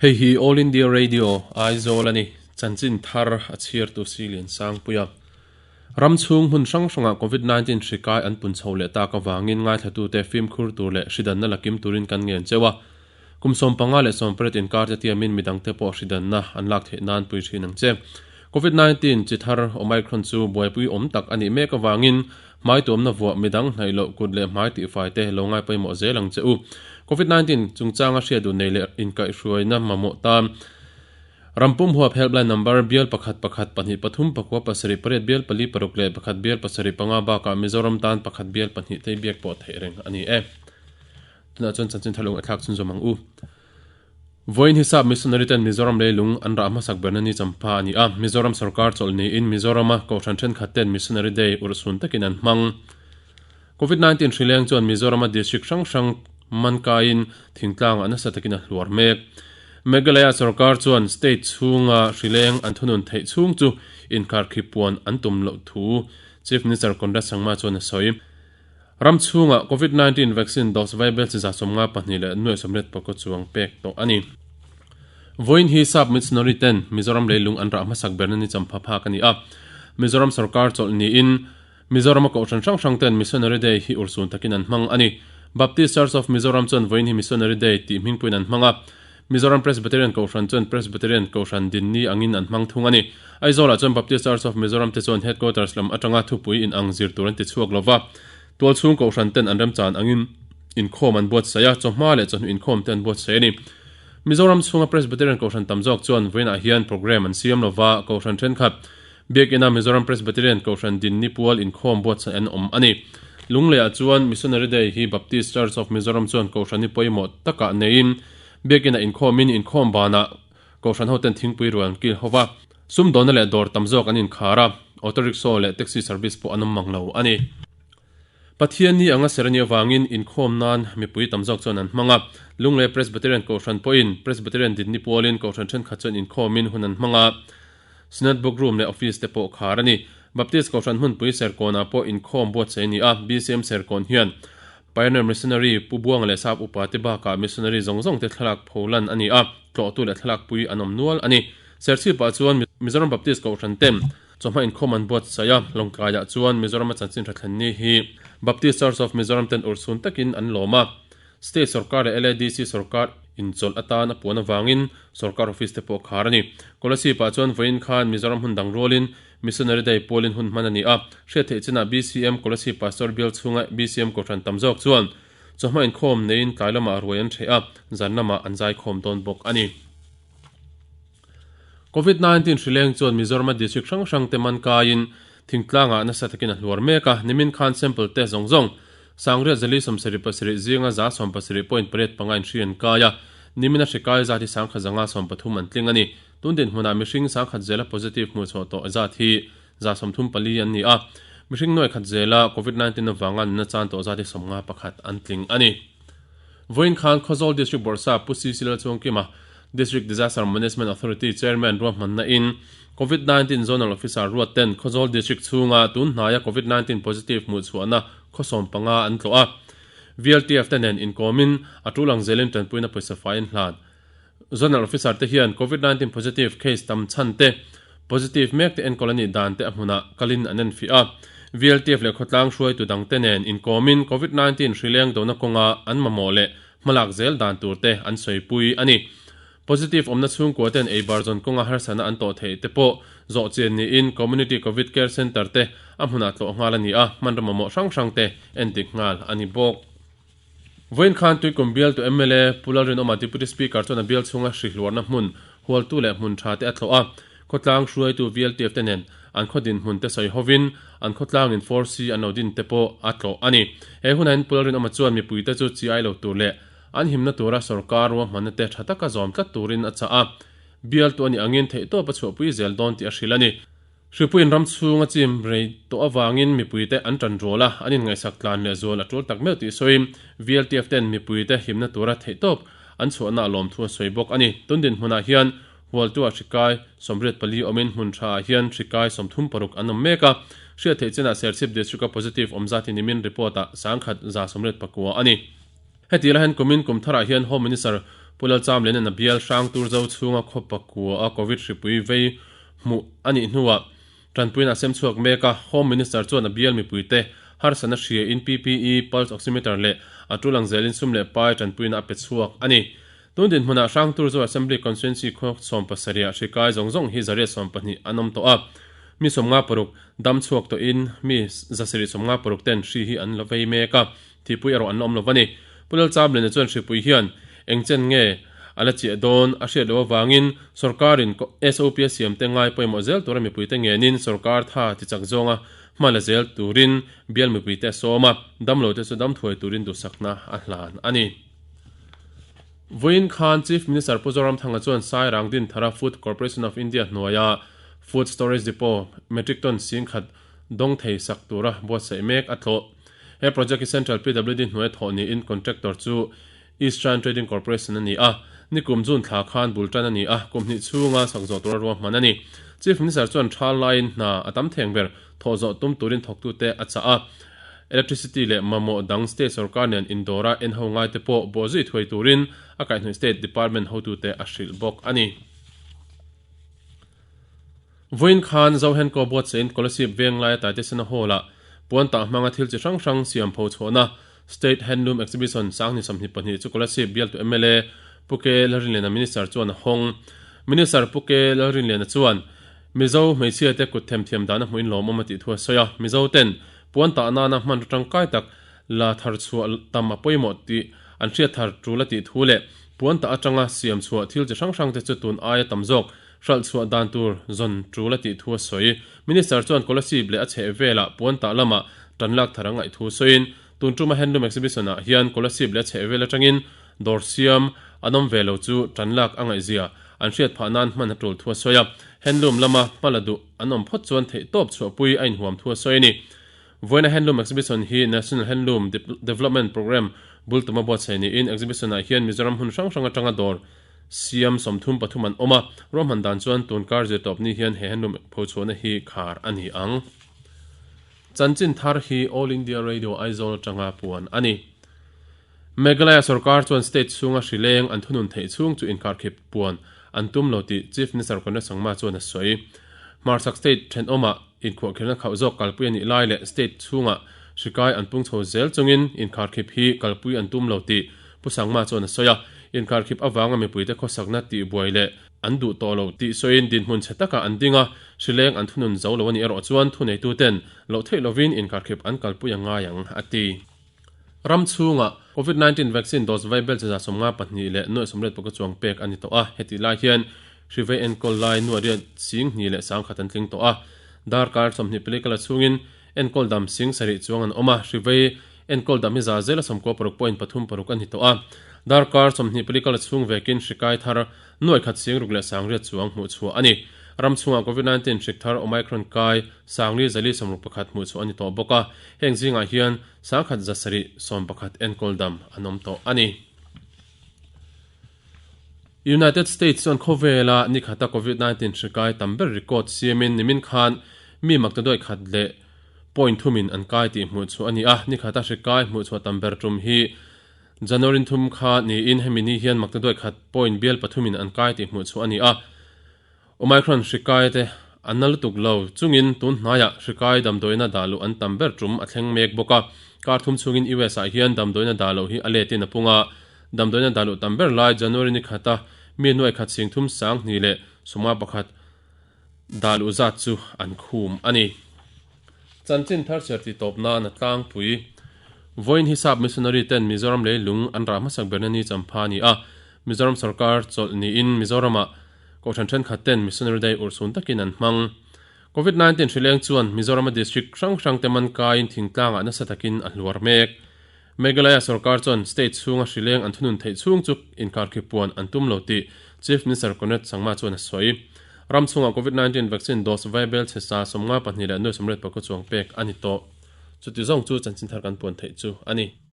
Hei hi All India Radio, Aizawl a ni. Chanchin thar a chhiartu Silian Sangpuia. Ram chhung hmun hrang hrangah Covid 19 hri kai an pun chho leh tak avangin ngaithlatute fimkhur tur leh hridanna la kim turin kan ngen cheu a. Kum 15 leh 18 inkar te tiamin midangte pawh hridanna an lak theih nan pui thin ang che. Covid 19 chi thar Omicron chu buaipui awm tak a nih mek avangin Hmai tuamna vuah midang hnaih loh kut leh hmai tihfai te lo ngai pawimawh zel ang che u. Covid 19 chungchanga hriat duh nei leh inkaihhruaina mamawh tan Rampum huap helpline number bial pakhat pakhat pahnih pathum pakua pasarih pariat bial pali paruk leh pakhat bial pasarih panga bakah Mizoram tan pakhat bial pahnih te biak pawh theih reng a ni e. Tunah chuan chanchin thar lung a thlak chhunzawm ang u. Vawiin hi Sap Missionary ten Mizoram leilung an rah hmasak berna ni champha a ni a, Mizoram sorkar chawlh niin Mizorama Kohhran thenkhat ten Missionary Day urhsun takin an hmang. Covid 19 hrileng chuan Mizorama district hrang hrang man kaiin thingtlangah nasa takin a hluar mek. Meghalaya sorkar chuan state chhunga hrileng an thunun theih chhung chu inkharkhip puan an tum loh thu Chief Minister Conrad Sangma chuan a sawi. Ram chhungah Covid 19 vaccine dose vaibel chi 52 leh nuai sawmriat pakaw chuang pek tawh a ni. Vawiin hi Sap Missionary ten Mizoram leilung an rah hmasak berna ni champha phak a ni a. Mizoram sorkar chawlh niin Mizorama kohhran hrang hrang ten Missionary Day hi urhsun takin an hmang a ni. Baptist Church of Mizoram chuan vawiin hi Missionary Day tih hmingpuiin an hmang a. Mizoram Presbyterian Kohhran chuan Presbyterian Kohhran dinni angin an hmang thung a ni. Aizawlah chuan Baptist Church of Mizoram te chuan Headquarters lam atanga thupui inang zir tur an ti chhuak lo va. Tualchhung Kohhran ten an remchan angin inkhawm an buatsaih a, chawhma leh chawhnu inkhawm te an buatsaih a ni. Mizoram chhunga Presbyterian Kohhran tam zawk chuan vawiinah hian programme an siam lo va, Kohhran thenkhat Biakina Mizoram Presbyterian Kohhran dinni pual inkhawm buatsaih an awm a ni. Lungleiah chuan Missionary Day hi Baptist Church of Mizoram chuan Kohhran hi pawimawh takah neiin Biakina inkhawmin inkhawm banah Kohhran hoten thingpui rual an kil ho va, sumdawnna leh dawr tam zawk an inkhar a, auto rickshaw leh taxi service pawh an awm mang lo a ni. Pathian ni anga ser a nih avangin inkhawm nan mipui tam zawk chuan an hmang a, Lunglei Presbyterian Kohhran pawhin Presbyterian dinni pualin Kohhran thenkhat chuan inkhawmin hun an hmang a, Synod Book Room leh Office te pawh khar a ni. Baptist Kohhran hmunpui Serkawnah pawh inkhawm buatsaih a ni a, BCM Serkawn hian Pioneer Missionary Pu Buanga leh Sap Upa te bakah Missionary zawng zawng te thlalak pholan a ni a, tlawhtu leh thlalak pui an awm nual a ni. Serchhipah chuan Mizoram Baptist Kohhran ten chawhma inkhawm an buatsaih a, Lawngtlaiah chuan Mizorama chanchin tha thlen ni hi Baptist Church of Mizoram ten urhsun takin an lawm a. State sorkar leh LADC sorkar inchawlh atan a puan avangin sorkar office te pawh khar a ni. Kolasib-ah chuan vawiin khan Mizoram hun dang rualin Missionary Day pualin hun hman a ni a. Hriat theih chinah BCM Kolasib Pastor bial chhunga BCM Kohhran tam zawk chuan chawhma inkhawm neiin tlai lamah ruai an hreh a, zan lamah an zaikhawm dawn bawk a ni. Covid 19 hrileng chuan Mizorama district hrang hrang te man kaiin thingtlangah nasa takin a hluar mek a, nimin khan sample test zawng zawng Sangriat zali 77 zinga 77.85 in hri an kai a, nimina hri kai zat hi sangkhat zanga 13 an tling a ni. Tun dinhmunah mihring sangkhat zela positive hmuh chhuah tawh zat hi 34 an ni a, mihring nuai khat zela Covid 19 avanga nunna chan tawh zat hi 51 an tling a ni. Vawiin khan Khawzawl District Bawrhsap Pu CC Lalchungkima, District Disaster Management Authority Chairman ruahmanna in Covid 19 Zonal Officer ruat ten Khawzawl District chhunga tun hnaia Covid 19 positive hmuh chhuahna khaw 15 an tlawh a. VLTF te nen inkawmin a tul ang zelin tanpuina pawisa fai an hlan. Zonal Officer te hian Covid 19 positive case tam chhan te, positive mek te enkawl a nih dan te a hmunah kalin an enfiah a. VLTF leh khawtlang hruaitu dang te nen inkawmin Covid 19 hrileng dona kawnga an mamawh leh hmalak zel dan tur te an sawipui a ni. Positive awmna chhungkua ten eibar zawn kawnga harsatna an tawh theih te pawh zawh chian niin Community Covid Care Centre te a hmunah tlawh nghal a ni a, hmanraw mamawh hrang hrang te endik nghal a ni bawk. Vawiin khan Tuikum bialtu mla Pu Lalrinawma Deputy Speaker chuan a bial chhunga hrihluarna hmun hualtu leh hmun tha te a tlawh a, khawtlang hruaitu VLTF te nen an khaw dinhmun te sawi hovin an khawtlangin Force an lo din te pawh a tlawh a ni. He hunah hian Pu Lalrinawma chuan mipuite chu chi ai lo tur leh an himna tura sorkar ruahmanna te tha taka zawm tlat turin a chah a, bialtu a nih angin theihtawp a chhuahpui zel dawn tih a hrilh a ni. Hripuiin ram chhunga chim rei tawh avangin mipuite an tan rual a, an inngaihsak tlan leh zual a tul tak meuh tih sawiin VLTF ten mipuite himna tura theihtawp an chhuahna a lawmthu a sawi bawk a ni. Tun dinhmunah hian Hualtua hrikai 84 awmin hmun thaah hian hrikai 36 an awm mek a, hriat theih chinah Serchhip District-a positive awm zat hi nimin report-ah 1,189 a ni. Heti lai hian kumin kum tharah hian Home Minister. Pu Lalchamliana'n a bial Hrangturzo chhunga khaw pakua a Covid hripui vei hmuh a nih hnuah tanpuina a sem chhuak mek a. Home Minister chuan a bial mipuite harsatna hriain PPE, Pulse Oximeter leh a tul ang zelin sum leh pai tanpuina a pe chhuak a ni. Tun dinhmunah Hrangturzo Assembly Constituency khaw 17 ah hri kai zawng zawng hi 120 an awm tawh a. Mi 56 dam chhuak tawhin mi 756 ten hri hi an la vei mek a. Thihpui erawh an la awm lo va ni. Pu Lalchamliana chuan hripui hian eng chen nge a la chiah dawn a hriat loh avangin sorkarin SOP a siam te ngai pawimawh zel tura mipuite ngenin sorkar tha ti chak zawnga hma la zel turin bial mipuite a sawm a, damlo te chu dam thuai turin duhsakna a hlan a ni. Vawiin khan Chief Minister Pu Zoramthanga chuan Sairang Dinthara Food Corporation of India hnuaia Food Storage Depot metric ton 10,000 dawng thei sak tura buatsaih mek a tlawh. He project hi Central PWD hnuaia thawh niin contractor chu East Shrine Trading Corporation a ni a, nikum June thla khan bul tan a ni a, kum hnih chhunga sak zawh tura ruahman a ni. Chief Minister chuan tha laiin hna a tam theng ber thawh zawh tum turin thawktute a chah a, electricity leh mamawh dang state sorkar nen indawra en ho ngaite pawh bawhzui thuai turin a kaihhnawih state department hotute a hrilh bawk a ni. Vawiin khan Zohenko buatsahin Kolasib veng laia Taitesena Hall-ah puan tah hmanga thil chi hrang hrang siam pho chhuahna State Handloom Exhibition 2022 chu Kolasib bialtu mla Pu K Lalrinliana Minister chuan a hawng. Minister Pu K Lalrinliana chuan Mizo hmeichhiate kut themthiam dana hmuhin lawmawm a tih thu a sawi a, Mizo ten puan tah nana hmanraw tangkai tak la thar chhuah tam a pawimawh tih an hriat thar tul a tih thu leh puan tah atanga siam chhuah thil chi hrang hrangte chu tun aia tam zawk Hralh chhuah dan tur zawn tul a tih thu a sawi. Minister chuan Kolasib leh a chheh velah puan tah lamah tan lak thar a ngaih thu sawiin, tun tuma Handloom Exhibition ah hian Kolasib leh a chheh vel atangin dawr siam an awm ve lo chu tan lak a ngaihzia an hriat phah nan hman a tul thu a sawi a. Handloom lama hma la duh an awm phawt chuan theihtawp chhuahpui a inhuam thu a sawi a ni. Vawiina Handloom Exhibition hi National Handloom Development Programme bul tuma buatsaih niin Exhibition ah hian Mizoram hmun hrang hrang atanga dawr Siam 33 an awm a, ruahman dan chuan tun kar zir tawp ni hian he handloom pho chhuahna hi khar a ni ang. Chanchin thar hi All India Radio Aizawl atanga puan a ni. Meghalaya sorkar chuan state chhunga hri leng an thunun theih chhung chu inkarkhip puan an tum lo tih Chief Minister Conrad Sangma chuan a sawi. Hmarchhak state thenawmah inkhuahkhirhna khauh zawk kalpui a nih lai leh state chhungah hri kai an pung chho zel chungin inkarkhip hi kalpui an tum lo tih Pu Sangma chuan a sawi a, inkarkhip avanga mipuite khawsakna tihbuai leh an duh tawh lo tih sawiin dinhmun chhe takah an ding a, hrileng an thunun zo lo a nih erawh chuan thuneituten loh theih lovin inkarkhip an kalpui a ngai ang, a ti. Ram chhungah Covid 19 vaccine dose vai bel cheza 52 leh nuaih sawmriat pawka chuang pek a ni tawh a, hetih lai hian hri vei enkawl lai nuaih riat sing hnih leh sangkhat an tling tawh a, darkar 20 pelikala chhungin Enkawl dam 7000 chuang an awm a, hri vei enkawl dam hi za zela 96 point pathum paruk a ni tawh a. Darkar 20 pali kal a chhung vekin hri kai thar nuai khat 6000 leh 800 chuang hmuh chhuah a ni. Ram chhungah Covid 19 hrik thar Omicron kai 4461 hmuh chhuah a ni tawh bawk a, heng zingah hian 1771 enkawl dam an awm tawh a ni. United States chuan khawvela ni khata Covid 19 hri kai tam ber record siamin nimin khan mi maktaduai khat leh point thumin an kai tih hmuh chhuah a ni a. Ni khata hri kai hmuh chhuah tam ber tum hi January thum kha niin hemi ni hian maktaduai khat point bial pathumin an kai tih hmuh chhuah a ni a. Omicron hri kai te an na lutuk lo chungin tun hnaiah hri kai damdawiina dah luh an tam ber tum a thleng mek bawk a. Kar thum chhungin US ah hian damdawiina dah loh hi a letin a pung a. Damdawiina dah luh tam ber lai January ni khata mi nuai khat 30 sang hnih leh 51 dah luh zat chu an khum a ni. Chanchin thar chhiar tih tawp nan a tlangpui. Vawiin hi Sap Missionary ten Mizoram leilung an rah hmasak berna ni champha a ni a. Mizoram sorkar chawlh niin Mizoramah Kohhran thenkhat ten Missionary Day urhsun takin an hmang. Covid 19 hrileng chuan Mizorama district hrang hrang te man kaiin thingtlangah nasa takin a hluar mek. Meghalaya sorkar chuan state chhunga hrileng an thunun theih chhung chu inkarkhip puan an tum lo tih Chief Minister Conrad Sangma chuan a sawi. Ram chhungah Covid 19 vaccine dose vaibel chhe sa 52 leh nuai 84 chuang pek a ni tawh. Chuti zawng chu chanchin thar kan puan theih chu a ni.